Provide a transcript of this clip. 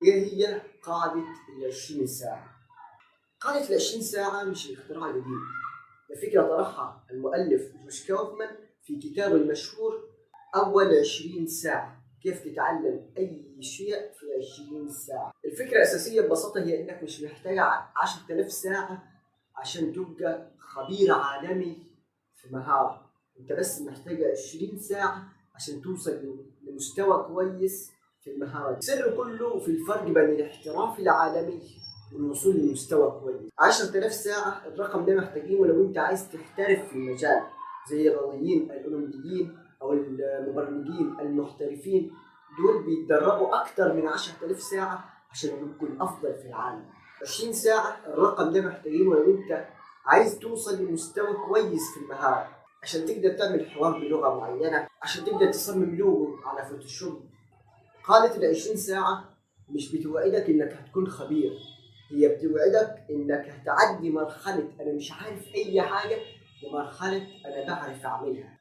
ايه هي قاعدة ال 20 ساعة؟ قاعدة ال 20 ساعة مش اختراع جديد، ده فكرة طرحها المؤلف جوش كوفمان في كتابه المشهور أول 20 ساعة، كيف تتعلم أي شيء في 20 ساعة. الفكرة الأساسية ببساطة هي إنك مش محتاج 10,000 ساعة عشان تبقى خبير عالمي في مهارة، أنت بس محتاج 20 ساعة عشان توصل لمستوى كويس في المهارة دي. السر كله في الفرق بين الاحتراف العالمي والوصول لمستوى كويس. 10,000 ساعة الرقم ده محتاجينه لو أنت عايز تحترف في المجال، زي الرياضيين الأولمبيين أو المبرمجين المحترفين، دول بيتدربوا أكتر من 10,000 ساعة عشان يبقوا الأفضل في العالم. 20 ساعة الرقم ده محتاجينه لو أنت عايز توصل لمستوى كويس في المهارة، عشان تقدر تعمل حوار بلغة معينة، عشان تقدر تصمم لوجو على فوتوشوب. قاعدة ال 20 ساعة مش بتوعدك إنك هتكون خبير، هي بتوعدك إنك هتعدي مرحلة أنا مش عارف أي حاجة لمرحلة أنا بعرف أعملها.